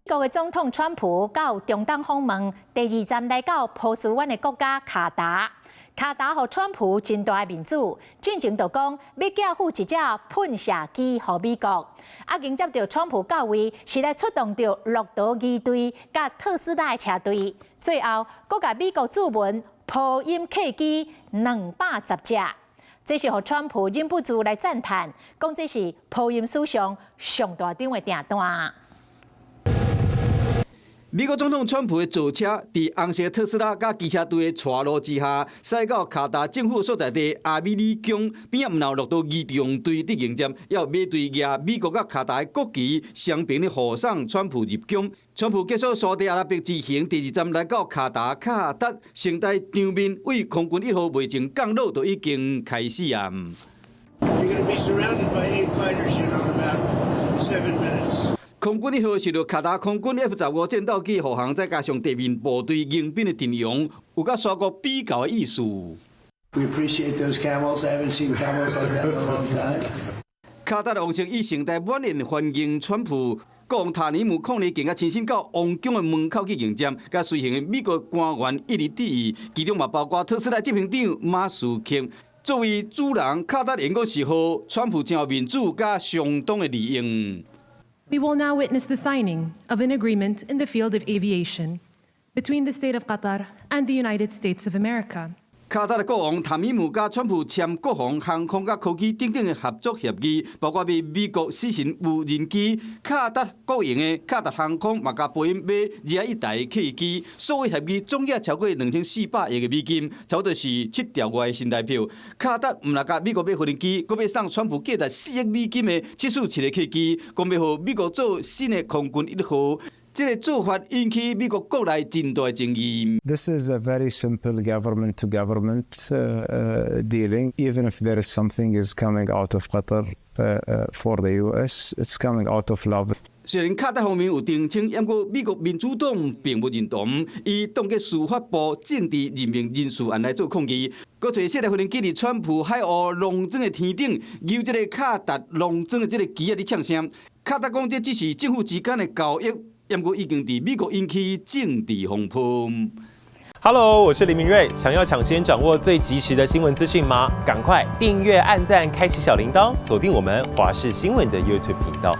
國的總統川普到中東訪問，第二站來到波斯灣的國家卡達。卡達予川普真大的面子，進前就講欲寄付一隻噴射機予美國。啊，迎接著川普到位，是來出動著駱駝儀隊佮特斯拉的車隊，最後閣共美國注文波音客機210隻。這是予川普忍不住來讚嘆，講這是波音史上上大張的訂單。美國總統川普的座車，佇紅色特斯拉佮機車隊的帶路之下，駛到卡達政府所在地阿米爾宮邊仔，毋但有駱駝儀仗隊佇迎接，也有馬隊舉美國佮卡達的國旗，雙爿咧護送川普入宮。川普結束沙特阿拉伯之行，第二站來到卡達卡達，盛大場面對空軍一號袂前降落就已經開始啊。 You're going to be surrounded by eight fighters, in about 7 minutes. 空軍一號受到卡達空軍 F-15戰鬥機護航，再加上地面部隊迎賓的陣容，有佮沙國比較的意思。 We appreciate those camels. I haven't seen camels like that in a long time. 卡達的王室以盛大晚宴歡迎川普，國王塔尼姆抗議，更加親身到王宮的門口去迎接，佮隨行的美國官員一一致意，其中嘛包括特斯拉執行長馬斯克。作為主人，卡達演講時予川普真有面子佮相當的利用。 We will now witness the signing of an agreement in the field of aviation between the state of Qatar and the United States of America. 卡達的國王塔米姆佮川普簽國防、航空佮科技等等的合作協議，包括賣美國死神無人機。卡達國營的卡達航空嘛共波音買21台客機，所有協議總額超過2400億的美金，差不多是7兆外新台票。卡達毋但共美國買無人機，閣欲送川普價值4億美金的747的客機，講欲予美國做新的空軍一號。這個做法引起美國國內真大爭議。 This is a very simple government to government dealing. Even if there is something is coming out of Qatar for the U.S., it's coming out of love. 雖然卡達方面有澄清，毋過美國民主黨並不認同，伊當局司法部政治任命人事案來做抗議。閣揣四台無人機佇川普海鷗農莊的天頂，揪這個卡達農莊的這個旗仔佇嗆聲。卡達講這只是政府之間的交易。毋過已經佇美國引起政治風波。 Hello，我是林明瑞，想要搶先掌握最及時的新聞資訊嗎？趕快訂閱、按讚、開啟小鈴鐺，鎖定我們華視新聞的 YouTube 頻道。